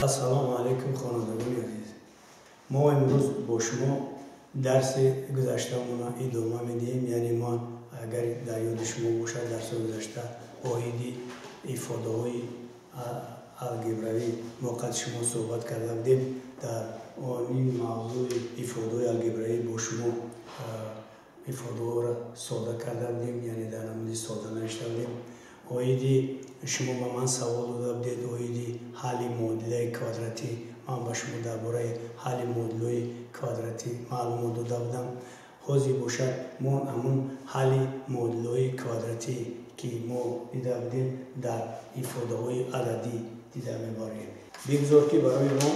Ассалому алайкум, хонандагони азиз. Мо имрӯз бо шумо дарси гузаштаамонро идома медиҳем. Яъне мо, агар дар ёди шумо бошад, дарси гузашта оиди ифодаҳои алгебравӣ мо қад шумо суҳбат карда будем. Дар ин мавзӯи ифодаҳои алгебравӣ бо шумо ифодаҳоро сода карда будем, яъне дар намуди сода навишта будем. Оиди шумо ба ман савол дода будед оиди ҳалли муодилаи квадратӣ. Ман ба шумо дар бораи ҳалли муодилаи квадратӣ маълумот дода будам. Ҳозир бошад, мо ҳамун ҳалли муодилаҳои квадратӣ, ки мо дида будем, дар ифодаҳои ададӣ дида мебарем. Бигзор, ки барои мо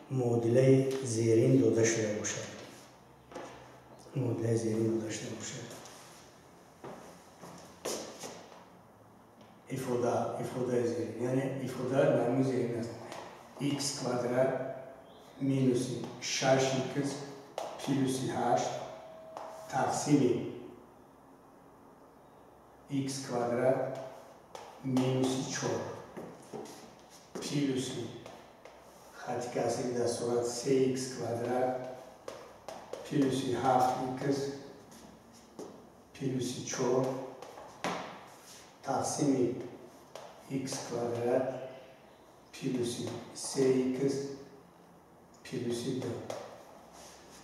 муодилаи зерин дода шуда бошад. Муодилаи зерин дода шуда бошад. Ифодаи зерин, яъне ифода намуди зерин аст: x квадрат минуси 6x плюси 8 тақсими x квадрат минуси 4 плюси хати касри дар сурат 3x квадрат плюси 7x плюси 4 тақсими x квадрат плюси 3x плюси 2.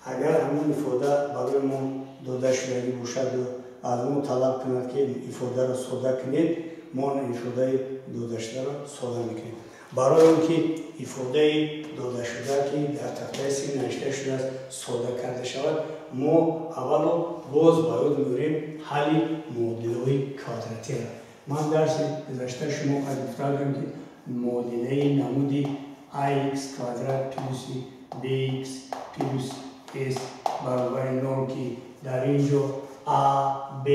Агар ҳамин ифода барои мо дода шудагӣ бошаду аз мо талаб кунад, ки ифодаро сода кунед, мо ифодаи додашударо сода мекунем. Барои он ки ифодаи додашуда, ки дар тахтаи син навишта шудааст, сода карда шавад, мо аввало боз ба ёд меорем ҳалли муодилаҳои квадратиро. Ман дарси гузашта шумо қад гуфта будам, ки муодилаи намуди ax квадрат плюси bx плюс s баробари нол, ки дар ин ҷо a, b,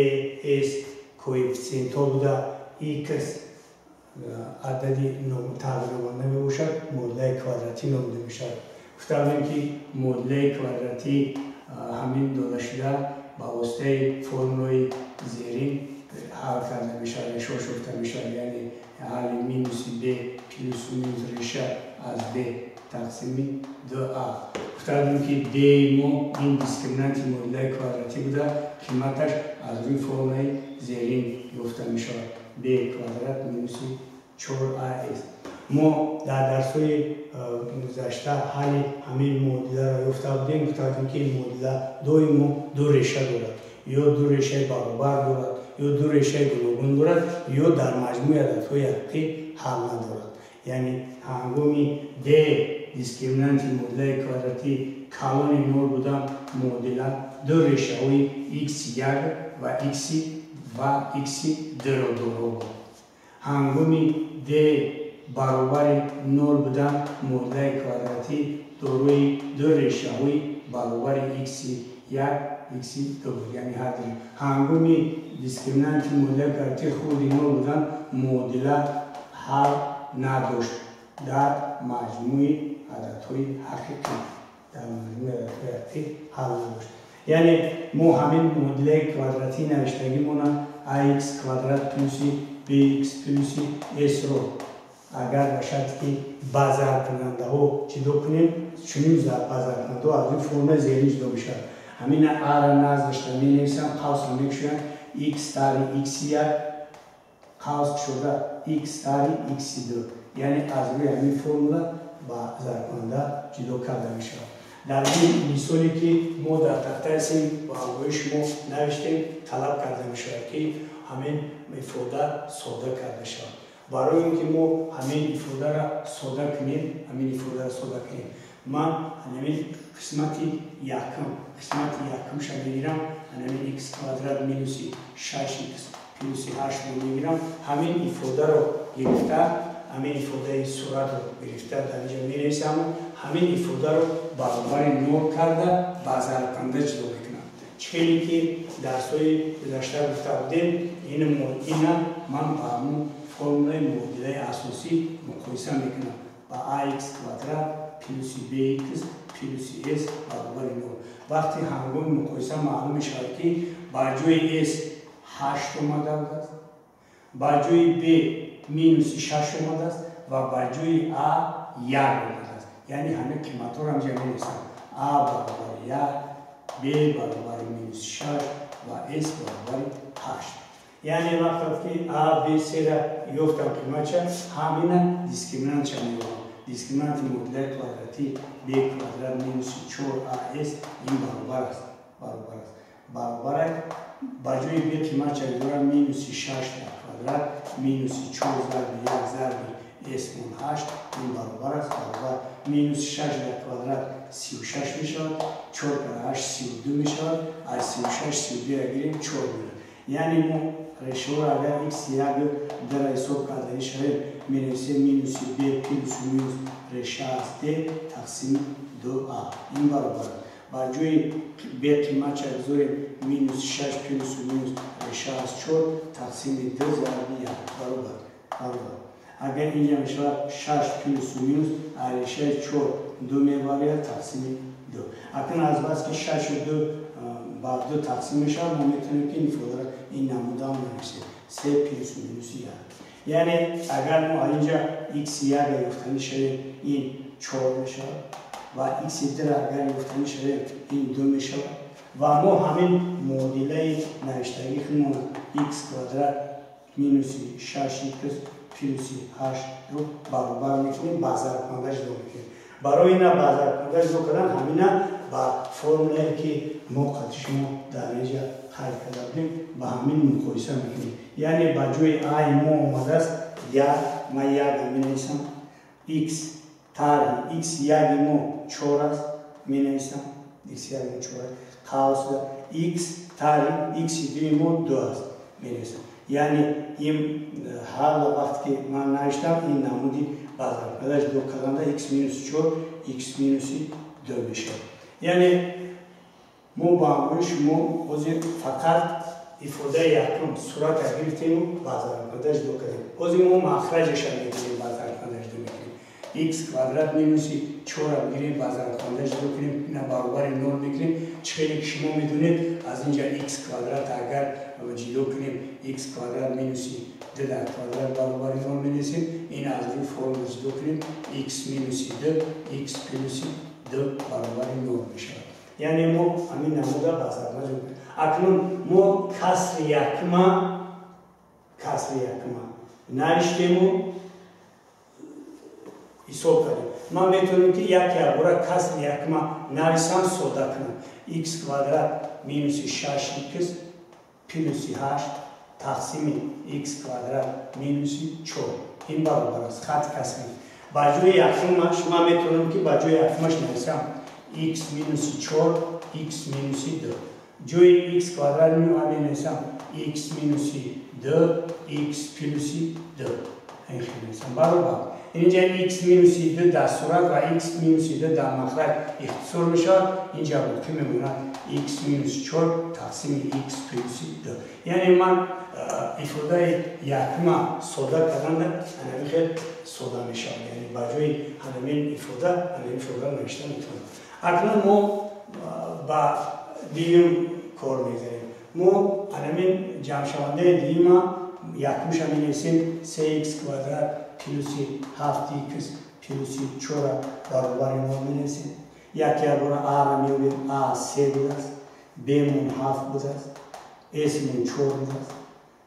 s коэффисиентҳо буда, x адади тағйирёбанда мебошад, муодилаи квадратӣ номида мешавад. Гуфта будем, ки муодилаи квадратӣ ҳамин додашуда ба воситаи формулаи зерин ҳал карда мешавад, решаҳо шуфта мешавад, яъне ҳалли минуси b плюс минус реша аз b тақсими 2a. Гуфта будем, ки d мо ин дискриминанти муодилаи квадратӣ буда, қиматаш аз рӯи формулаи зерин ёфта мешавад: b квадрат минуси 4as. Мо дар дарсҳои гузашта ҳалли ҳамин муодиларо ёфта будем. Гуфта будем, ки муодила доимо ду реша дорад: ё ду решаи баробар дорад, ё ду решаи гуногун дорад, ё дар маҷмӯи ададҳои ҳақиқӣ ҳал надорад. Яъне ҳангоми d дискриминанти муодилаи квадратӣ калони нол будан, муодила ду решаҳои x1 ва x ва x2-ро доро буд. Ҳангоми d баробари нол будан, муодилаи квадратӣ дорои ду решаҳои баробари x1, x2 буд, яъне ҳар ду. Ҳангоми дискриминанти муодилаи квадратӣ хурди нол будан, муодила ҳал надошт дар маҷмӯи ададҳои ҳақиқӣ, дар маҷмӯи ададҳои ҳақиқӣ ҳал надошт. Яъне мо ҳамин муодилаи квадратӣ навиштагимона ax квадрат плюси bx плюси s-ро агар ба шарте ки ба зарбкунандаҳо ҷудо кунем, чунин ба зарбкунандаҳо аз рӯи формулаи зерин ҷудо мешавад. Ҳамина a-ра наздашта менависам, қавсро мекушоям, x тари x1 қавс кушода x тари x2, яъне аз рӯи ҳамин формула ба зарбкунанда ҷудо карда мешавад. Дар ин мисоле, ки мо дар тахтаи син ба ҳамроҳи шумо навиштем, талаб карда мешавад, ки ҳамин ифода сода карда шавад. Барои он ки мо ҳамин ифодаро сода кунем, ҳамин ифодаро сода кунем, ман ҳамин қисмати якум, қисмати якумша мегирам, ҳамин x квадрат минуси 6x плюси 8-ро мегирам. Ҳамин ифодаро гирифта, ҳамин ифодаи суратро гирифта дар инҷа менависам, ҳамин ифодаро баробари нол карда ба зарбкунанда ҷудо мекунам. Чӣ хеле ки дарсҳои гузашта гуфта будем, ина ман ба ҳамун формулаи муодилаи асосӣ муқоиса мекунам, ба ax квадрат плюси bx плюси s баробари нол. Вақти ҳангоми муқоиса маълум мешавад, ки ба ҷои s 8 омада будааст, ба ҷои b минуси 6 омадааст ва ба ҷои а як омадааст. Яъне ҳамин қиматҳоро ҳамҷа менависам. А баробари 1, Б баробари минус 6 ва С баробари 8. Яъне вақте ки А, Б, С-ра ёфтам қиматша, ҳамина дискриминантша меёбам. Дискриминанти муодилаи квадратӣ Б квадрат минуси 4АС ин баробар аст. Баробар аст. Баробар аст. Ба ҷои Б қиматша мегузорам минуси 6 дар квадрат минуси 4 зарби 1 зарби С мон 8 ин баробар аст. Баробар минуси 6 дар квадрат 36 мешавад, 4 кара 8 32 мешавад, аз 36 32 гирем 4 мешавад. Яъне мо решаҳоро агар x1 дара ҳисоб карданӣ шавем, менависем минуси b плюсу минус реша аз d тақсими 2а ин баробар аст. Ба ҷои b қиматша гузорем минус 6 плюсу минус реша аз 4 тақсими 2 зарби 1 баробар. Баробар. Агар инҷа мешавад 6 плюсу минус аз решаи 4 2 мебарад тақсими 2. Акнун аз бас ки 6 2 ба 2 тақсим мешавад, мо метавонем ки ин ифодаро ин намудам нависем 3 плюс минус 1. Яъне агар мо аз инҷа x1 ёфтанӣ шавем, ин 4 мешавад ва x2 агар ёфтанӣ шавем, ин 2 мешавад ва мо ҳамин муодилаи навиштагии худмон x квадрат минуси 6x плюси 8-ро баробар мекунем, ба зарбкунанда ҷудо мекунем. Барои ина ба зарбкунанда ҷудо кардан ҳамина ба формулае ки мо қадри шумо дар инҷа қайд карда будем, ба ҳамин муқоиса мекунем. Яъне ба ҷои а мо омадааст 1, ман 1 менависам, x тарҳи x1 мо 4 аст, менависам x1 мо 4 аст, қавс x тарҳи x2 мо 2 аст, менависам. Яъне ин ҳар вақте ки ман навиштам, ин намуди ба зарбкунанда ҷудо карданда x минус 4, x минуси 2 мешавад. Яъне мо ба ҳамроҳи шумо ҳозир фақат ифодаи якум сурата гирифтему ба зарбкунанда ҷудо кардем. Ҳозир мо махраҷаша мегирем, ба зарбкунанда ҷудо мекунем. X квадрат минуси 4-ро бигирем, ба зарбкунанда ҷудо кунем, ина баробари 0 мекунем. Чӣ хеле ки шумо медонед, аз инҷа x квадрат агар ҷудо кунем, x квадрат минуси 2 дар квадрат баробари 0 менависем. Ин аз рӯи формула ҷудо кунем, x минуси 2, x плюси 2 баробари 0 мешавад. Яъне мо ҳамин намуда ба зарбкунанда ҷудо кунем. Акнун мо касри якума навиштему ҳисоб кардем. Ман метавонем ки як якбора касри якума нависам, сода кунам. X квадрат минуси 6x плюси 8 тақсими x квадрат минуси 4 ин баробар аст хати касри. Ба ҷои якумаш ман метавонам ки ба ҷои якумаш нависам x минуси 4, x минуси 2. Ҷои x квадрат менависам x минуси 2, x плюси 2. Ин хел менависам баробар. Инҷа x минуси 2 дар сурат ва x минуси 2 дар махраҷ ихтисор мешавад. Инҷа боқӣ мемонад x минус 4 тақсими x плюси 2. Яъне ман ифодаи якума сода карданда ҳамин хел сода мешавад. Яъне ба ҷои ҳамин ифода ҳамин ифода навишта метавонам. Акнун мо ба дуюм кор мегзарем. Мо ҳамин ҷамъшавандаи дуюма якумша менависем 3x квадрат плюси 7x плюси 4 баробари 0 менависем. Як якбора а-ро меёбем, а 3 будааст, б-мон 7 будааст, с-мон 4 будааст.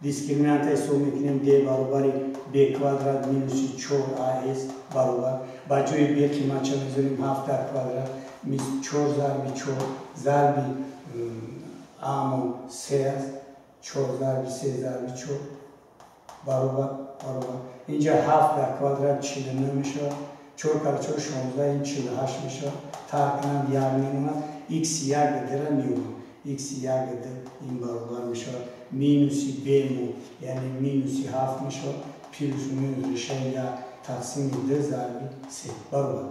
Дискриминанта ҳисоб мекунем, d баробари b квадрат минуси 4as баробар. Ба ҷои b қиматша мегузорем 7 дар квадрат 4 зарби 4 зарби а-мон 3 аст, 4 зарби 3 зарби 4 баробар баробар. Инҷа 7 дар квадрат 49 мешавад, 4 кара 4 16, ин 48 мешавад. Тарк кунам 1 мемонад, x1 д-ро меёбам. X1 д ин баробар мешавад минуси b мо, яъне минуси 7 мешавад, плюс минус решаи 1 тақсими 2 зарби 3 баробар.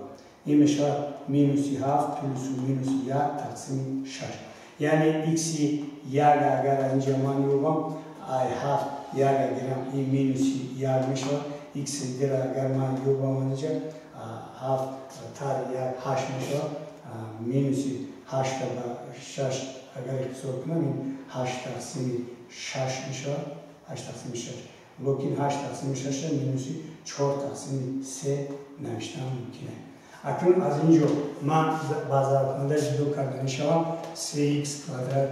Ин мешавад минуси 7 плюс минуси 1 тақсими 6. Яъне x1 агар аз инҷа ман ёбам, ай 7 1 гирам, ин минуси 1 мешавад. X2 агар ман ёбам аз инҷа 7 тар 1 8 мешавад, минуси 8 ба 6 агар ихтисор кунам, ин 8 тақсими 6 мешавад, 8 тақсими 6. Лекин 8 тақсими 6 минуси 4 тақсими 3 навиштан мумкин аст. Акнун аз ин ҷо ман ба зарбкунанда ҷудо карда мешавам 3x квадрат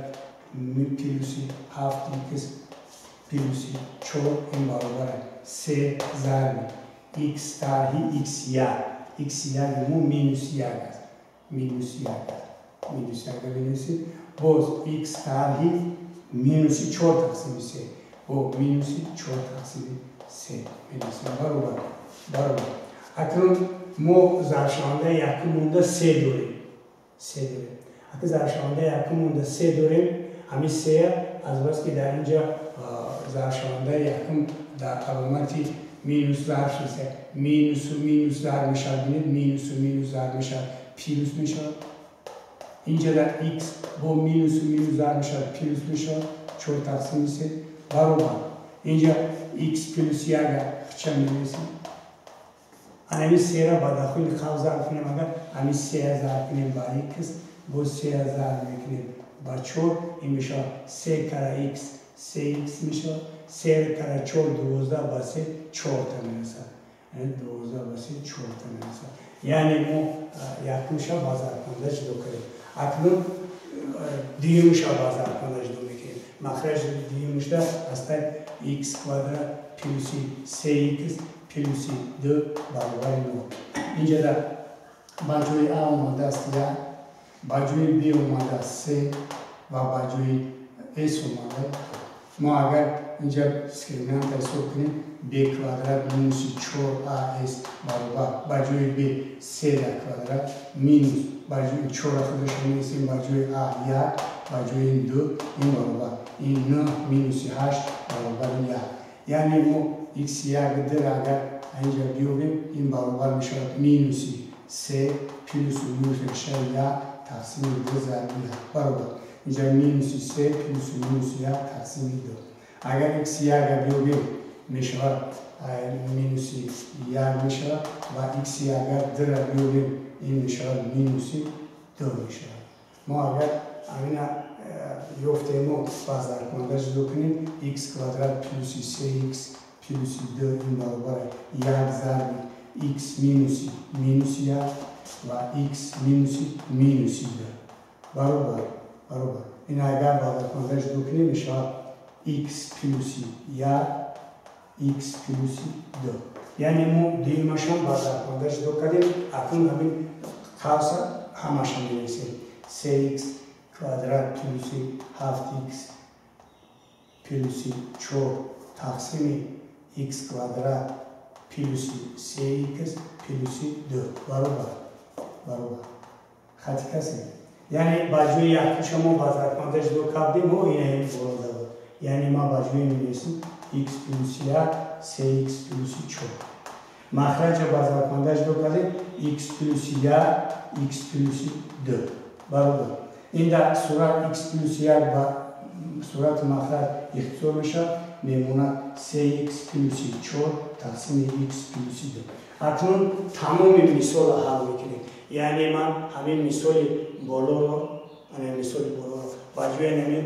плюси 7x плюси 4 ин баробар аст 3 зарби x тарҳи x1. x1 мо минус 1 аст. Минус 1 аст. Минус 1 менависем. Боз x тарҳи минуси 4 тақсими 3. Бо минуси 4 тақсими 3 менависем. Баробар. Баробар. Акнун мо зарбшавандаи якум монда 3 дорем. 3 дорем. Акнун зарбшавандаи якум монда 3 дорем. Ҳамин 3 аз бас ки дар инҷа зарбшавандаи якум дар аломати минус зарб шуда, минусу минус зарб мешавад, бинед, минусу минус зарб мешавад, плюс мешавад. Инҷа дар x бо минусу минус зарб мешавад, плюс мешавад, 4 тақсими 3 баробар. Инҷа x плюс 1 хча менависем. Ҳамин 3-ра ба дахили қавс зарб кунем, агар ҳамин 3 зарб кунем ба x, боз 3 зарб мекунем ба 4, ин мешавад 3 кара x, 3x мешавад, 3 кара 4 12 ба 3 4 та мерасад. Яъне 12 ба 3 4 та мерасад. Яъне мо якумша ба зарбкунанда ҷудо кардем. Акнун дуюмша ба зарбкунанда ҷудо мекунем. Махраҷи дуюмшда ҳастай x квадрат плюси 3x плюси 2 баробари 0. Инҷа дар ба ҷои а омадааст 1, ба ҷои b омадааст 3 ва ба ҷои s омадааст. Мо агар инҷа дискриминанта ҳисоб кунем, b квадрат минуси 4as баробар ба ҷои b 3 дар квадрат минус ба ҷои 4 худаш менависем, ба ҷои a 1, ба ҷои 2 ин баробар ин 9 минуси 8 баробари 1. Яъне мо x1 д агар инҷа биёбем, ин баробар мешавад минуси 3 плюс минус 1 тақсими 2 зарби 1 баробар. Инҷа минуси 3 плюс минус 1 тақсими 2. Агар x1 биёбем, мешавад минуси 1 мешавад ва x1 агар 2 биёбем, ин мешавад минуси 2 мешавад. Мо агар ҳамина ёфтемо ба зарбкунанда ҷудо кунем, x квадрат плюси 3x плюси 2 ин баробар 1 зарби x минуси минуси 1 ва x минуси минуси 2 баробар баробар. Ин агар ба зарбкунанда ҷудо кунем, мешавад x плюси 1 x плюси 2. Яъне мо дуюмашон ба зарбкунанда ҷудо кардем. Акнун ҳамин қавса ҳамаша менависем. 3x квадрат плюси 7x плюси 4 тақсими x квадрат плюси 3x плюси 2 баробар баробар. Хати касе. Яъне ба ҷои якумша мо ба зарбкунанда ҷудо кардем, мо ина ин болода буд. Яъне ма ба ҷои менависем x плюси 1 3x плюси 4. Махраҷа ба зарбкунанда ҷудо кардем x плюси 1 x плюси 2 баробар. Ин дар сурат x плюси 1 ба сурати махраҷ ихтисор мешавад, мемонад 3x плюси 4 тақсими x плюси 2. Акнун тамоми мисолро ҳал мекунем. Яъне ман ҳамин мисоли болоро, ҳамин мисоли болоро ба ҷои ҳамин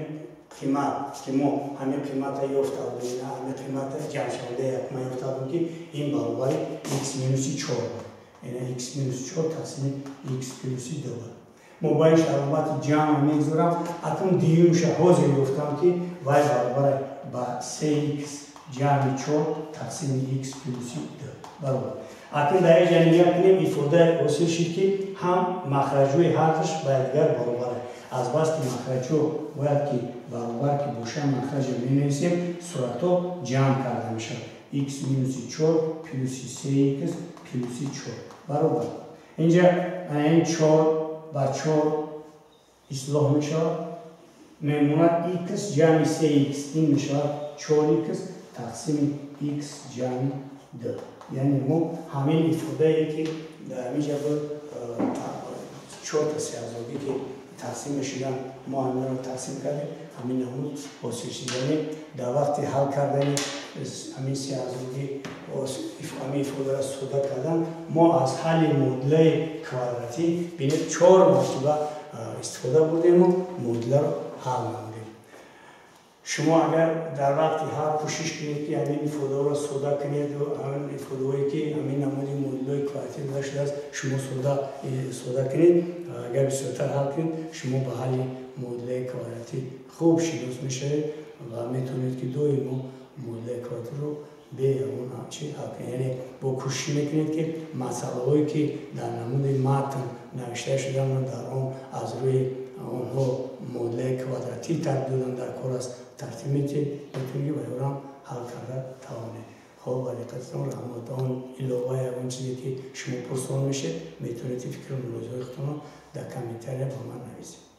қимат ки мо ҳамин қиматро ёфта будем, ҳамин қиматро ҷамъшавандаи якума ёфта будем, ки ин баробари x минуси 4 буд. Яъне x минуси 4 тақсими x плюси 2 буд. Мо ба ин аломати ҷамъ мегузорам. Акнун дуюмша ҳозир ёфтам, ки вай баробар ба 3x ҷамъи 4 тақсими x плюси 2 баробар. Акнун дар инҷа нигоҳ кунем, ифода ҳосил шуд, ки ҳам махраҷҳои ҳардуш ба якдигар баробаранд. Аз бас ки махраҷҳо бояд ки баробар ки бошанд, махраҷа менависем, суратҳо ҷамъ карда мешавад. X минуси 4 плюси 3x плюси 4 баробар. Инҷа ин 4 ба 4 ислоҳ мешавад, мемонад x ҷамъи 3x, ин мешавад 4x тақсими x ҷамъи 2. Яъне мо ҳамин ифодае ки дар ҳаминҷа буд, 4 та сеазогӣ ки тақсим мешуданд, мо ҳаминро тақсим кардем, ҳамин намуд ҳосил шуд. Яъне дар вақти ҳал кардани ҳамин сеазогӣ ҳамин ифодаро сода кардан, мо аз ҳалли муодилаи квадратӣ бинед 4 мартиба истифода бурдему муодиларо ҳал намудем. Шумо агар дар вақти ҳал кӯшиш кунед, ки ҳамин ифодаҳоро сода кунед, ҳамин ифодаҳое ки ҳамин намуди муодилаҳои квадратӣ дода шудааст, шумо сода кунед, агар бисёртар ҳал кунед, шумо ба ҳалли муодилаи квадратӣ хуб шинос мешавед ва метавонед, ки доимо муодилаи квадратиро бе ягон чи ҳал кунед. Яъне бо кӯшиш мекунед, ки масъалаҳое ки дар намуди матн навишта шудаанд, дар он аз рӯи онҳо муодилаи квадратӣ тартиб додан дар кор аст, тартиб медиҳед, метавонед, ки ба ёрам ҳал карда тавонед. Хоб, ба диққататон раҳмат. Он илова ягон чизе ки шумо пурсон мешед, метавонед фикру мулоҳизаҳои худтонро дар комментария ба ман нависед.